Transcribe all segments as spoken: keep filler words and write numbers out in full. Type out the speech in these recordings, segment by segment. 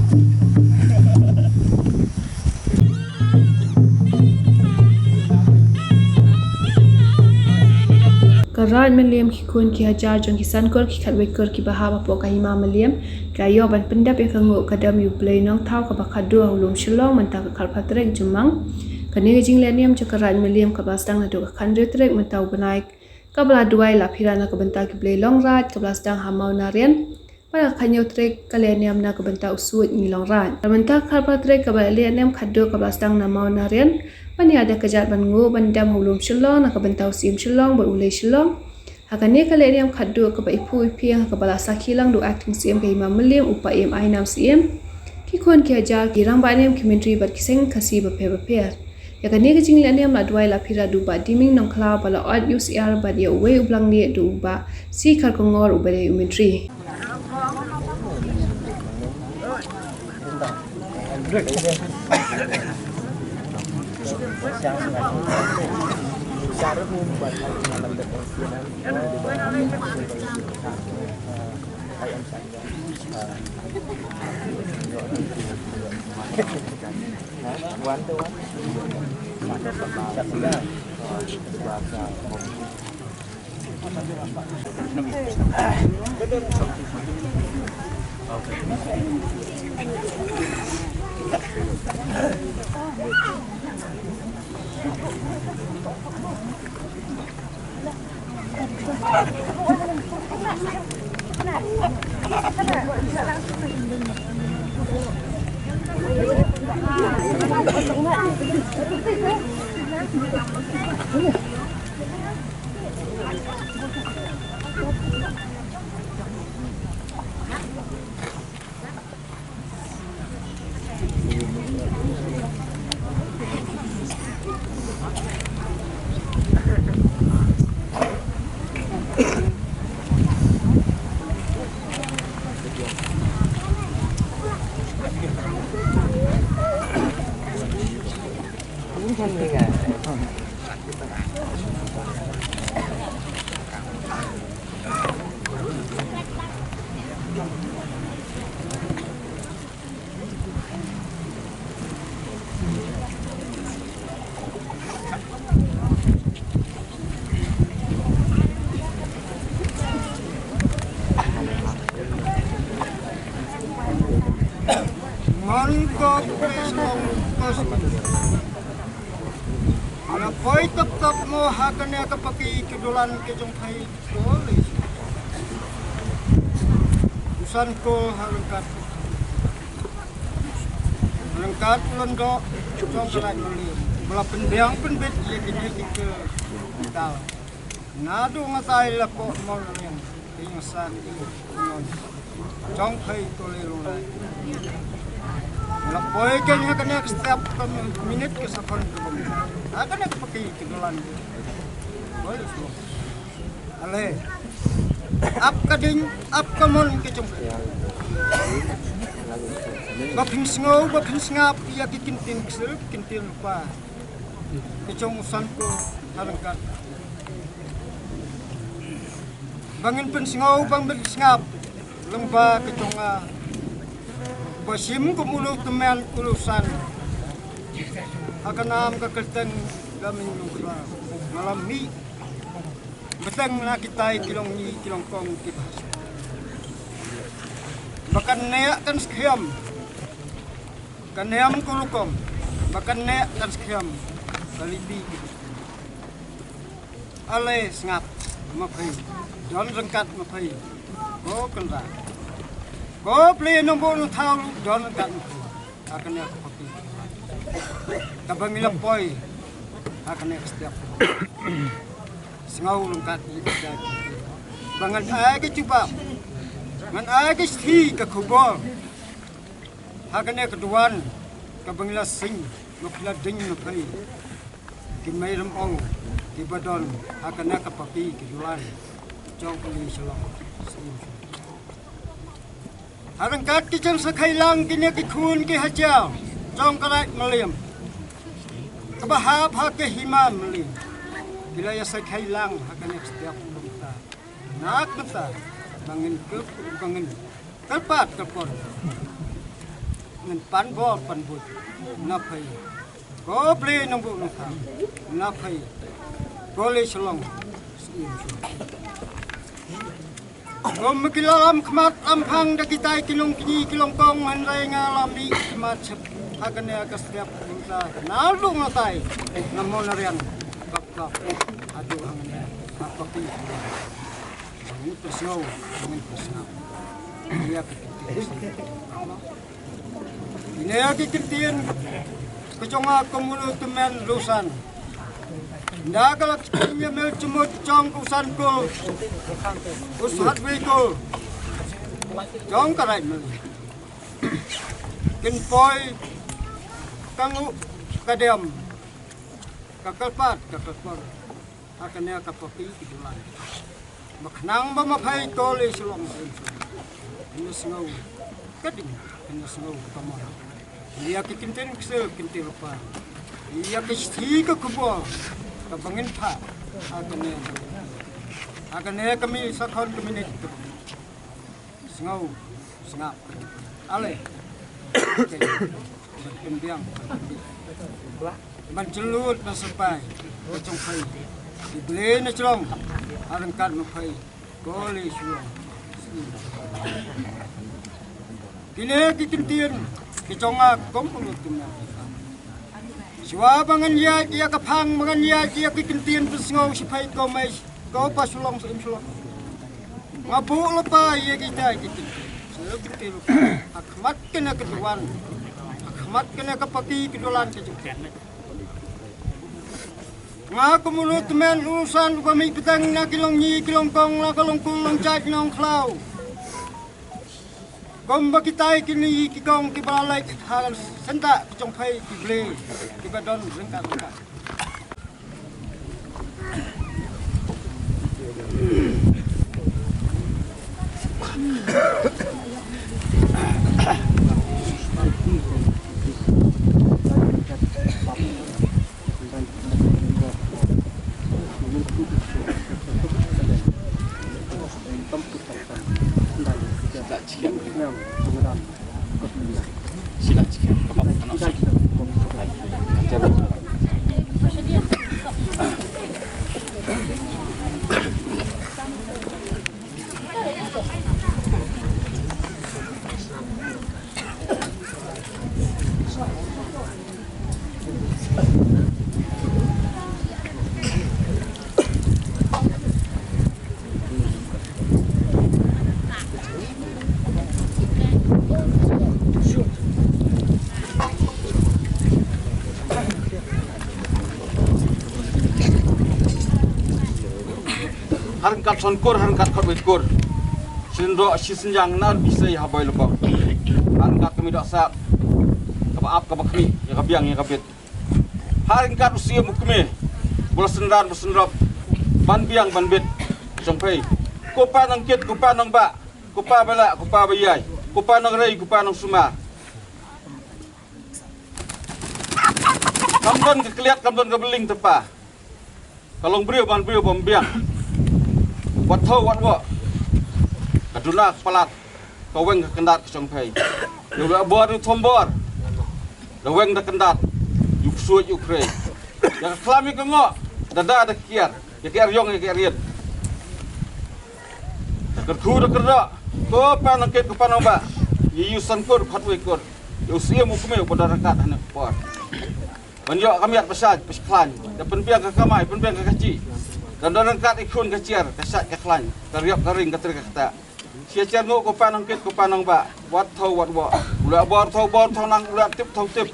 Ka Raid Mylliem, ki khun ki hajar jong ki Sankor, ki khatwei kor kiba hap hapoh ka Hima Mylliem, ki la ïoh ban pyndep ïa ka nguh ka dem ïa U Blei Nongthaw kaba khatduh ha u lum Shillong mynta ka khatphra tarik Jymmang. Kane ka jinglehniam jong ka Raid Mylliem kaba la sdang naduh ka khathynriew tarik mynta u bnai, kaba la duwai la phira na ka bynta ki blei Longraid, kaba la sdang ha Mawna Rian. Bad ka khathynñiew tarik ka lehniam na ka bynta u Suid Ngi Longraid. Bad mynta ka khatphra tarik kaba la lehniam khatduh kaba la sdang na Mawna Rian, ban ïada kjat ban nguh ban dem ha u lum Shillong na ka bynta u Syiem Shillong bad u Lei Shillong. Ha kane ka lehniam khatduh kaba iphuh iphieng, ha kaba la sakhi lang da u Acting Syiem ka Hima Mylliem, u Paiem Ainam Syiem, ki khun ki hajar, ki rangbah niam, ki myntri bad ki seng Khasi bapher bapher. Ïa kane ka jinglehniam la duwai la phira da u Bah Diming Nongkhlaw, ba la ot ïa u syiar bad ïa uwei u blanglieh da u Bah C Kharkongor uba dei u myntri. Mon ko pes long pes. Nga poi tep tep mo ha kane ka paki ki dulan ki jong phi. Kol i. U Sankor ha ryngkat. Ryngkat u lyngdoh jong ka Raid Mylliem. Ba la pynbiang pynbit ïa kine ki kyrdan. Naduh nga tai la koh Mawna Rian. Ïa nga sa ki mon. Jong phi ko lei long lai. La poi keiñ ha kane ka step ka minit ka second ka bym. Ha kane ka paki ki dulan. Poi la. Ale. Ap ka ding, ap ka mon ka jong phi. Ba phin sngew, ba phin sngap ïa ki kyntien ksil, kyntien lypa. Ka jong u Sankor ha ryngkat. Ba ngin pynsngew, ba ngin pynsngap lyngba ka jong nga. Ba shim kum u lutmen u lusan. Ha ka nam ka kyrteng Damiong Nongkhlaw. Nga la mih. Bteng na kitai ki long ngi ki long kong ki bha. Ba kan neh kan skhem. Kan niam ko rukom. Ba kan neh kan skhem. Ka lipi ki bha. Ale sngap ma phi. Don ryngkat ma phi. Ko Kynrad. Ko Blei Nongbuh Nongthaw don ryngkat ma phi. Ha kane ka paki. Kaba ngi la poi. Ha kane ka step. Sngew ryngkat ïa kita. Ba ngan ai ka jubab. Ngan ai ka shithi ka khubor. Ha kane ka duwan. Kaba ngi la sing. Ba phi la ding na phi. Ki mei rymaw. Kiba don. Ha kane ka paki ki dulan. Jong phi Shillong. Ha ryngkat ki jingsakhei lang kine ki khun ki hajar jong ka Raid Mylliem. Kaba hap ha ka Hima Mylliem. Ki la ïa sakhei lang ha kane ka step mynta. Na ka bynta ba ngin kyr, ba ngin kyrpad kyrpon. Ngan pan bor pan buit na phi. Ko Blei Nongbuh Nongthaw na phi. Ko Lei Shalong. Ko ma ki la lam khmat lam phang da kitai ki nong kñi ki long kong, hynrei nga la mih khmat sep ha kane ka step kumta na lung na tai na mon riang kap kap ha tu hangne ha paki. Ngin pyrshang, ngin pyrshang. Ïa ka Kine ki ktien ka jong nga kum u tymmen Lusan. Nda ka la ktien ïa mel jumut jong u San Kul. U Shat Wei Kul. Jong ka rai mel. Kin poi ka nguh ka diam. Ka kyrpad ka kyrpad. Ha kane ka paki ki dulan. Ba khnang ba ma phai to Lei Shalong. Kane sngew ka ding, kane sngew ka mon. Ïa ki ktien ksil ktien lypa. Ïa ki shithi ka khubor ka ba ngin phah. Ha kane, ha kane ka mi sa khon ka minit. Sngew sngap. Ale. Ban pynbiang, ban jyllud, ban syrpai. Ka jong phai. Ki Blei na jrong. Ha ryngkat ma phai. Ko Lei Shalong. Kine ki ktien ki jong nga kum u tymmen. Shuwa ba ngan ïaid ïa ka phang, ba ngan ïaid ïa ki ktien pynsngew, shi phai ko mei, ko pa Shalong, Syiem Shalong. Nga buh lypa ïa kita ki ktien. Shu ktien lypa. Ha khmat kane ka duwan. Ha khmat kane ka paki ki dulan ka jong. Nga kum u tymmen Lusan uba mih bteng na ki long ñi ki long kong, na ka long kul long jait long khlaw. Kum ba kitai kine ki kong kiba la leit ha senta ka jong phai ki Blei kiba don ryngkat ryngkat. Ha ryngkat Sonkor, ha ryngkat Khatwei Kur. Shin doh shi synjang nar bishai ha Boi Lymbok. Ha ryngkat kmie doh sat. Kaba ap kaba khmih, ïa ka biang ïa ka bit. Ha ryngkat u Syiem u Kmie, ba la synran ba synrop, ban biang ban bit. Jong phai. Ko pa nongkit, ko pa nongbah, ko pa ba lah, ko pa ba ïai, ko pa nongrei, ko pa nongsumar. Kam don ka kliat, kam don ka bylling te pa. Ka long briew ban briew bym biang. Wat thaw wat woh. Ka duna ka palat. Ka weng ka kyndat ka jong phai. Ïa u la bor u thombor. Da weng da kyndat. Ïa u ksuid ïa u khrei. Ïa ka khlam ïa ka ngoh. Da da da kiar. Ïa ka er ïong ïa ka er ïet. Da kyrkhu da kyrdoh. Ko pa nongkit ko pa nongbah. Ïa u Sonkor Khatwei Kur. Ïa u Syiem u Kmie u ba don ryngkat hane por. Ban ïoh ka miat ba shait ba khlaiñ, da pynbiang ka kamai, pynbiang ka kajih. Da don ryngkat i khun ka jar, ka shait ka khlaiñ, ka riap ka ring, ka trei ka ktah. Shi jar nguh ko pa nongkit ko pa nongbah, wat thaw wat woh. U la bor thaw bor thaw nang, u la tip thaw tip.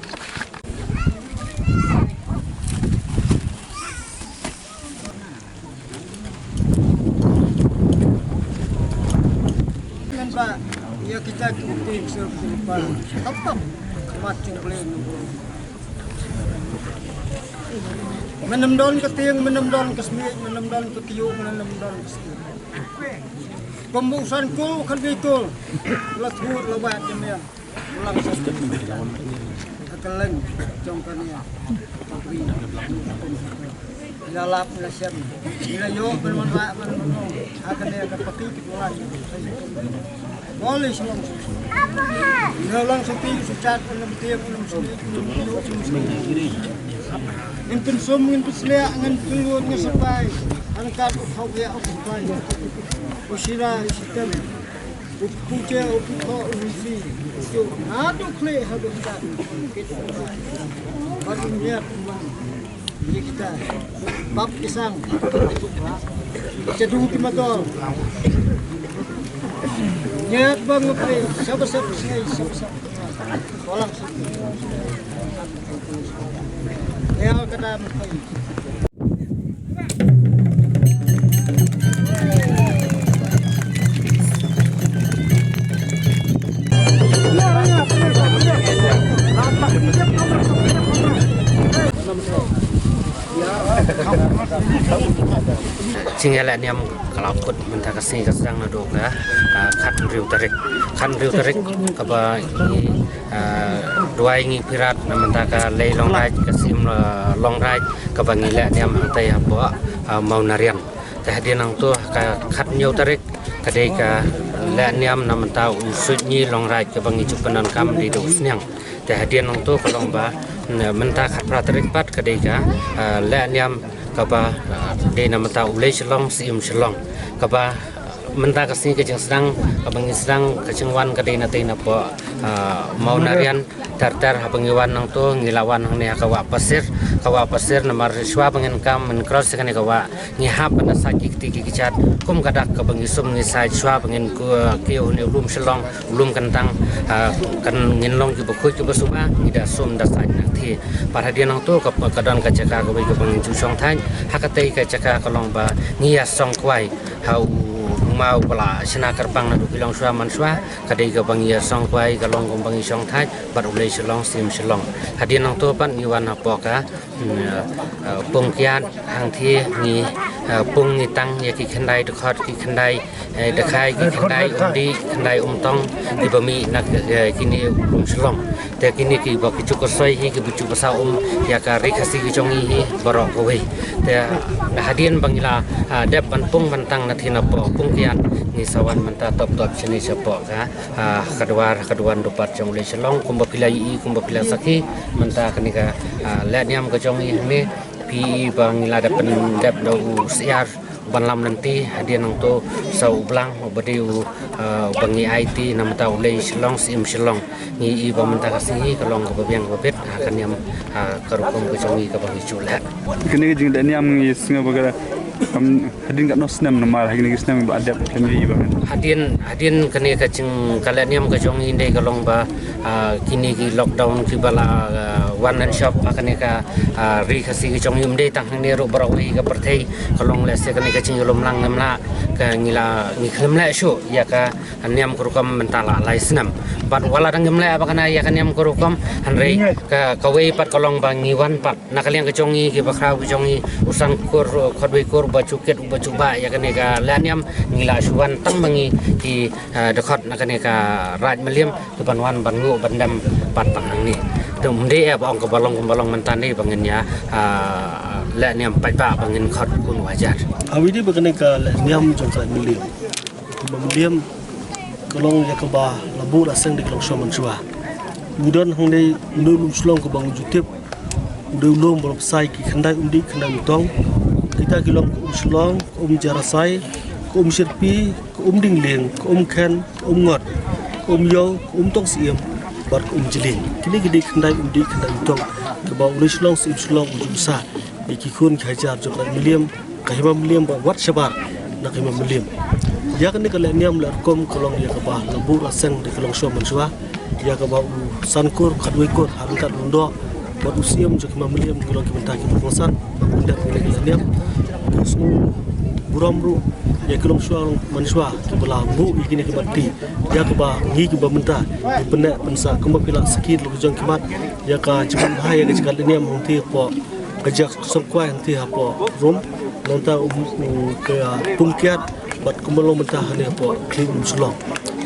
Ngan ba ïa kita ki bukti ki sur ki pa. Tap tap. Mat jong Blei. Mynnym don ka tieng, mynnym don ka smiej, mynnym don ka kyiuh, mynnym don ka smiej. Kum u San Kul, u Khatwei Kul. La thut la wad jong me. Lang sa ka leng jong kane. Ïa lap ïa shem. Ïa ïoh ban wan ba ban wan. Ha kane ka paki ki bulan. Bol ïa shlong. Nga lang sa phi sa chat, nga btiam, nga btiam. Ngin pynsum, ngin pynsliah, ngin pynlut, ngin sapai. Angkat u thok ya u sapai. U shira, u sitem. U puje, u pukho, u risi. U naduh khleh haduh kat. Bad u niat u man. Ni kita bap ki sang. Kita dulu ki motor. Niat bang ngepai siapa-siapa sini, siapa-siapa. Orang sini. Ya, kata ngepai. Jingïalehniam ka la kut mynta ka sngi ka sdang naduh ka, ah, khathynriew tarik. Khathynriew tarik kaba ngi, ah, duwai ngi pyrkhat na mynta ka lei Longraij, ka Syiem, ah, Longraij kaba ngi lehniam hangtei hapoh, ah, Mawna Riang. Te hadien nangto ka khathynñiew tarik ka dei ka lehniam na mynta u Suidñi Longraij kaba ngi ju pyndonkam dei da u sniang. Te hadien nangto ka long ba, mm, mynta khatphra tarik pat ka dei ka, ah, lehniam kaba, ah, dei na mynta u Lei Shillong Syiem Shillong. Kaba, ah, mynta ka sngi ka jingsdang kaba ngi sdang ka jingwan ka dei na tei napoh, ah, Mawna Riang. Ter ter haba ngi wan nangto ngi la wan hangne ha ka wah Pasir, ka wah Pasir namar shuwa ba ngin kam, ngin cross ïa kane ka wah ngi hap ban da sait ki kti ki kjat kum ka dak kaba ngi sum ngi sait shuwa ba ngin kiew hangne u lum Shillong, u lum Kyntang, ah, kan ngin long kiba khuid kiba suba, ngi da sum da sait na kti. Bad hadien nangto ka, ka don ka jaka kawei kaba ngi ju shongthait ha katei ka jaka ka long ba ngi ïa song kwai ha u maw ba la shna kyrpang naduh ki longshuwa manshuwa. Ka dei kaba ngi ïa song kwai ka long kumba ngi shongthait bad u Lei Shillong Syiem Shillong. Hadien nangto pat ngi wan hapoh ka, mm, eh, eh, Pungkiat hangthie ngi, eh, pung ngi tang ïa ki khyndai dkhot, ki khyndai, eh, dkhai, ki khyndai umdih, khyndai umtong kiba mih na, eh, kine u lum Shillong. Te kine kiba ki ju kyrsoi hi kiba ju kyrsoi um ïa ka Ri Khasi ka jong ngi hi baroh kawei. Te hadien ba ngi la, ah, dep ban pung ban tang na thie napoh Pungkiat ngi sa wan mynta top top shane shapoh ka, ah, ka dwar, ka dwar dupat jong u Lei Shillong, kumba phi la ïohi, kumba phi la sakhi mynta kane ka, ah, lehniam ka jong ngi hangne. Phi i ba ngi la dep pyndep da u syiar ban lam lynti, hadien nangto sa u blang uba dei u, ah, uba ngi aiti na mynta u Lei Shillong Syiem Shillong. Ngi i ba mynta ka sngi ka long kaba biang kaba bit ha ka niam, ha ka rukom ka jong ngi kaba ngi ju leh. Kane ka jinglehniam ngi sngew ba ka, um, hadien katno snem namar ha kine ki snem ba la dep kane i ba ngan. Hadien, hadien kane ka jing, ka lehniam ka jong ngi dei ka long ba, ah, kine ki lockdown kiba la, ah, wan ngan shop ha kane ka, ah, Ri Khasi ka jong ngi, ym dei tang hangne ruh baroh kawei ka pyrthei ka long lehse kane ka jingïalum lang ngim lah, ka ngi la, ngi khlem leh shuh ïa ka niam ka rukom mynta la lai snem. Bad wat la dang ngim leh ba kane ïa ka niam ka rukom, hynrei ka, kawei pat ka long ba ngi wan pat na ka liang ka jong ngi kiba khraw ka jong ngi, u San Kur, u Khadwei Kur, ba ju kit, ba ju bah ïa kane ka lehniam, ngi la shu wan tang ma ngi ki, eh, dkhot na kane ka Raid Mylliem, te ban wan ban nguh ban dem pat tang hangne. Te ym dei eh ba ong kaba long kumba long mynta ne ba ngin ïa, ah, lehniam paidbah ba ngin khot kumno hajar. Haba ïadei bad kane ka lehniam jong ka Raid Mylliem. Kumba Mylliem ka long ïa kaba la buh la seng da ki longshuwa manshuwa. Ngi don hangne une u lum Shillong kaba ngi ju tip u dei u lum ba la bsai ki khyndai umdih khyndai umtong. Kita ki long ka Um Shillong, ka Um Jarasai, ka Um Shyrpi, ka Um Dienglieng, ka Um Khen, ka Um Ngot, ka Um Ïew, ka Um Tong Syiem bad ka Um Jyllieñ. Kine ki dei khyndai umdih khyndai umtong kaba u Lei Shillong Syiem Shillong u ju bsa ïa ki khun ki hajar jong ka Raid Mylliem, ka Hima Mylliem bad wat shabar na ka Hima Mylliem. Ïa kane ka lehniam leh rukom ka long ïa kaba la buh la seng da ki longshuwa manshuwa, ïa kaba u San Kur Khadwei Kur ha ryngkat u Lyngdoh bad u Syiem jong ka Hima Mylliem ki long ki bynta kiba kongsan ban pyndep ïa kane ka lehniam. Ki sngew burom ruh ïa ki longshuwa manshuwa kiba la buh ïa kine ki bynta, ïa kaba ngi kiba mynta ngi pynneh pynsah kumba phi la sakhi la ka jong ki mat ïa ka jingpynbha ïa ka jaka lehniam hangtei hapoh ka jaka song kwai hangtei hapoh Rum, nangta u, u ka Pungkiat bad kumba long mynta hangne hapoh Khlieh Lum Shillong.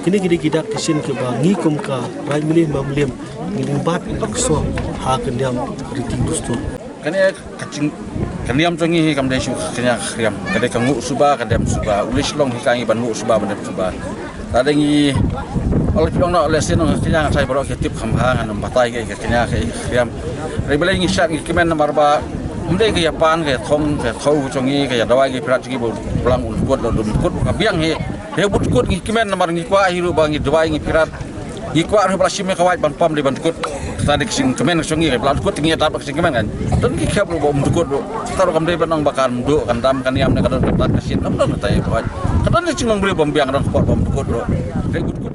Kine ki dei ki dak ki shin kiba ngi kum ka Raid Mylliem Hima Mylliem ngi dang bat ngi dang kso ha ka niam riti dustur. Kane ka jing, ka niam jong ngi hi kam dei shuh ka kñia ka khriam, ka dei ka nguh suba ka dem suba, u Lei Shillong hi ka ngi ban nguh suba ban dem suba. Lada ngi Ol ki ong noh lehse nong kñia, nga tharai baroh ki tip kham bha, ngan ym batai ka kñia ka kriam. Hynrei balei ngi shad ngi kmen namar ba ym dei ka ïa pan ka ïa thong ka ïa thaw jong ngi, ka ïa dawai ka ïa phirat jong ngi ba u plang un kut, un kut ka biang hi. Hynrei bun kut ngi kmen namar ngi kwah hi ruh ba ngi dawai ngi phirat. Ngi kwah ruh ba la shim ïa ka wait ban pom dei ban kut. Kata dei ka jingkmen ka jong ngi, ba la kut ngi ïa dap ka jingkmen kan. Don ki khep ruh ba um kut ruh. Kata ruh kam dei ban ong ba kan duh kan dam kan ïam ne ka don ka tat ka shin. Kam don kata ïa ka wait. Ka don ka jinglong briew ba ym biang, ka don ka por ba um kut ruh. Hynrei kut